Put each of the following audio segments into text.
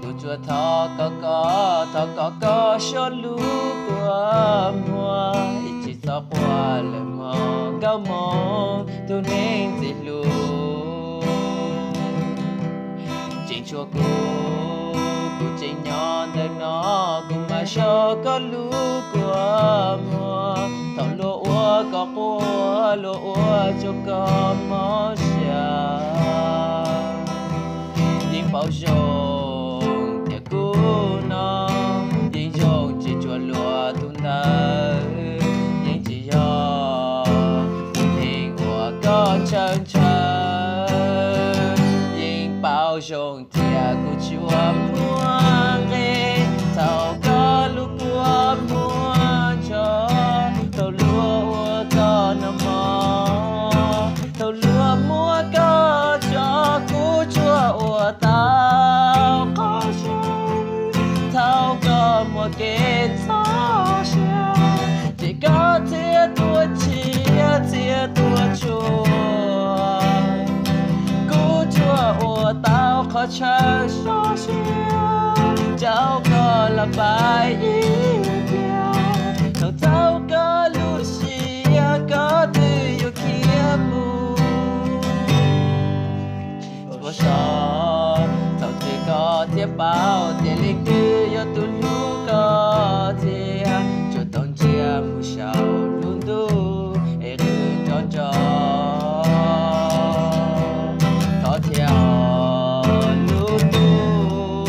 Kuv tsuas thov kom koj, thov kom koj suav lub kua muag, ib tsis txhob quaj lawm mog nkauj Hmoob tus neeg ntxim hlub. Tseem tshuav kuv, kuv tseem nyob ntawm no, kuv mam suav koj lub kua muag. Thaum luag ua koj quaj, luag ua rau koj mob siab. Yeej paub zoo tias kuv no yeej zoo tsis tsuas luag tus ntawd, yeej tsis yog tus neeg uas koj ntshaw ntshaw. Yeej paub zoo tias kuv tsuas muaj nqe thaum koj lub kua muag tso. Thaum luag ua koj noj mov, thaum luag muab koj tso, kuv tsuas ua tau qhov zoo. Thaum koj muaj kev txoj sia, ces koj thiaj tuaj tshiab thiaj tuaj tsuag. Kuv tsuas ua tau qhov chaw sov siab rau koj los pais ib pliag. Thaum tau koj lub siab, koj twb yuav khiav mus. Tsuas so thaum twg koj thiaj paub tias leej twg yog tus hlub koj thiab. Tsuas tau ntsia mus saum lub ntuj es qw nrov nrov. Thov thiab lub ntuj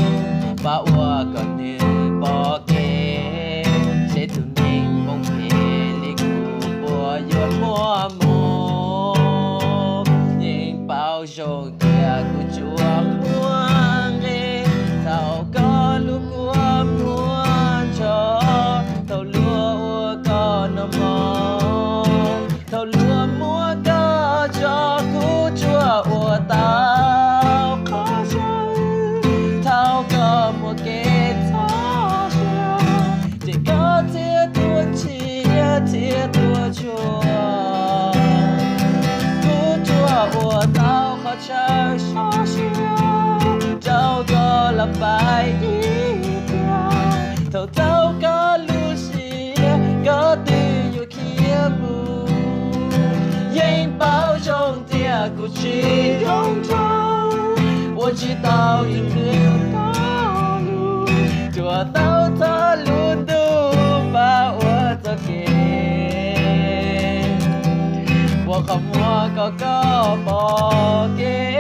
pab ua kom nws pom kev, seb tus neeg moo phem li kuv puas yuav muaj mob. Yeej paub zoo tias kuv tsuas muaj nqe thaum koj lub kua muag tso. Thaum luag ua koj noj mov, thaum luag muab koj tso, kuv tsuas ua tau qhov zoo. Thaum koj muaj kev txoj sia, ces koj thiaj tuaj tshiab thiaj tuaj tsuag. Kuv tsuas ua tau qhov chaw sov siab rau koj los pais ib pliag. Thaum tau koj lub siab, koj twb yuav khiav mus. Yeej paub zoo tias kuv tsis zoo nraug, ua tsis tau ib tug tau lus, tsuas tau thov lub ntuj pab ua txoj kev, ua qhov muag kom koj pom kev.